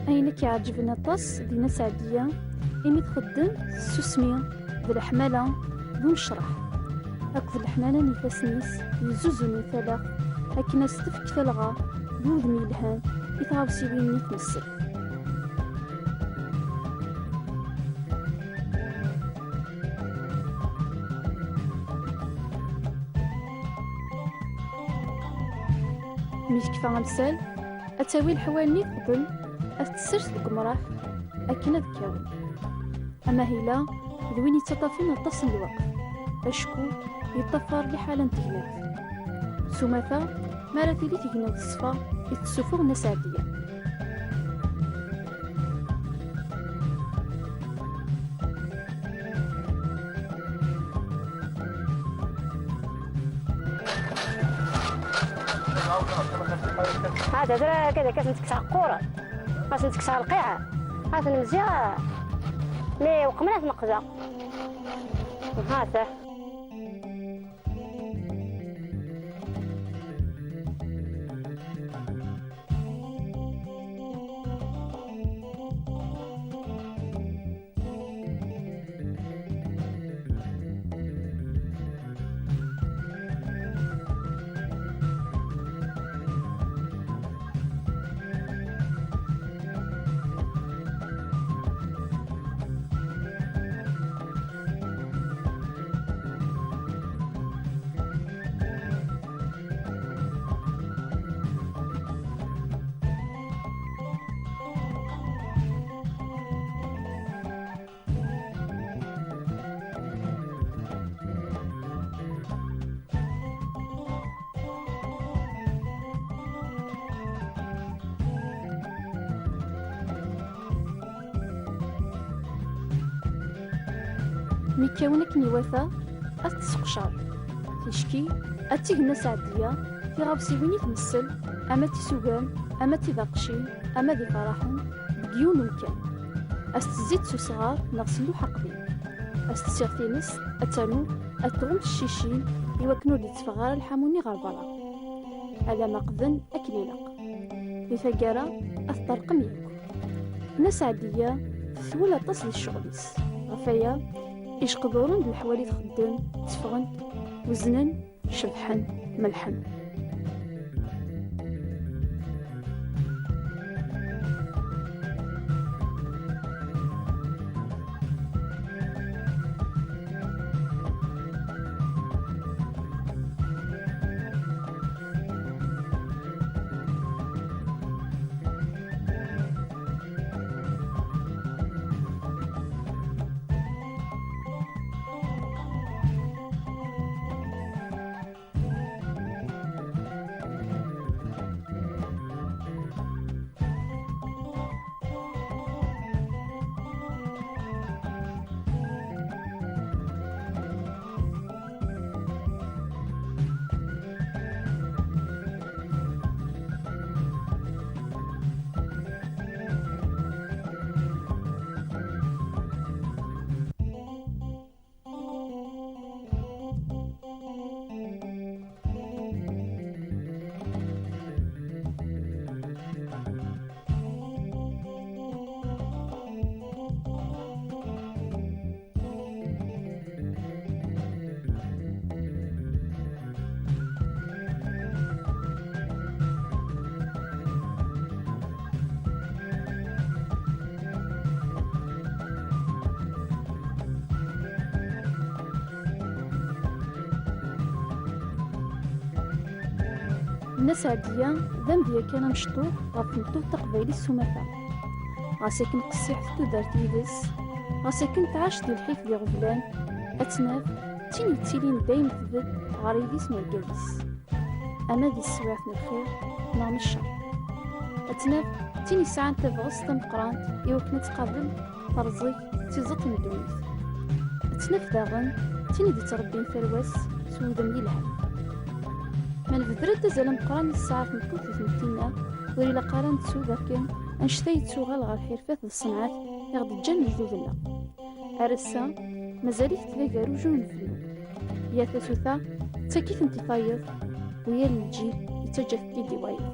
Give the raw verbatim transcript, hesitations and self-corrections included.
Ayen i k-iɛeǧben aṭas di Nna Seɛdiya, imi txeddem s tsusmi, d leḥmala, d unecraḥ. Akked leḥnana n yifassen-is, yezzuzun i talaɣt, akken ad s-tefk talɣa d wudem yelhan i tɣawsiwin-nni tmessel. Mi tekfa amsal, ad tawi leḥwal-nni teqdem, ad t-tessers deg umraḥ akken ad kkawen. Amahil-a d win yettaṭṭafen aṭas n lweqt, acku yeṭṭafar liḥala n tegnawt. S umata, mi ara tili tegnawt teṣfa, i d-tessufuɣ Nna Seɛdiya. هذا درا كذا كاس نتكسر قورة. كاس نتكسر القيعة. هذا المزيغ. مي وقمنات مقزة. هذا. Mi kkawen akken iwata, ad t-tesseqcer. Ticki, ad teg Nna Seɛdiya tiɣawsiwin i tmessel, ama d tisugan, ama d tidaqcin, ama d ifraḥen, deg yiwen umkan. Ad s-tezzi s usɣar neɣ s lluḥ aqdim. Ad s-tessiɣ tinest, ad ternu, ad tɣumm s ccicin, i wakken ur d-itteffeɣ ara lḥamu-nni ɣer berra. Alamma qden akken ilaq. Di taggara, ad t-ṭerqem yakk. Nna Seɛdiya tetwel aṭas di ccɣel-is. Ɣef waya, iceqduren d leḥwal i txeddem, tteffɣen, weznen, cebḥen, mellḥen. Nna Seɛdiya d amedya kan amecṭuḥ ɣef tmeṭṭut taqbaylit s umata. Ɣas akken qessiḥet tudert yid-s, ɣas akken tɛac di lḥif d iɣeblan, ad tt-naf d tin yettilin dayem tbedd ɣer yidis n urgaz-is, ama di teswiɛt n lxir neɣ n ccer. Ad tt-naf d tin yesɛan tabɣest tameqqrant i wakken ad tqabel terẓeg d tiẓeṭ n ddunit. Ad tt-naf daɣen d tin i d-ittrebbin tarwa-s s wudem yelhan. Ma nebder-d azal ameqqran i tesɛa tmeṭṭut di tmetti-nneɣ, ur ilaq ara ad nettu dakken annect-a yettuɣal ɣer lḥirfat d ṣṣenɛat i ɣ-d-ǧǧan lejdud-nneɣ. Ar ass-a, mazal-it d agerruj n uneflu. Yal tasuta tettak-itent i tayeḍ, u yal lǧil yettaǧǧa-tent-id i wayeḍ.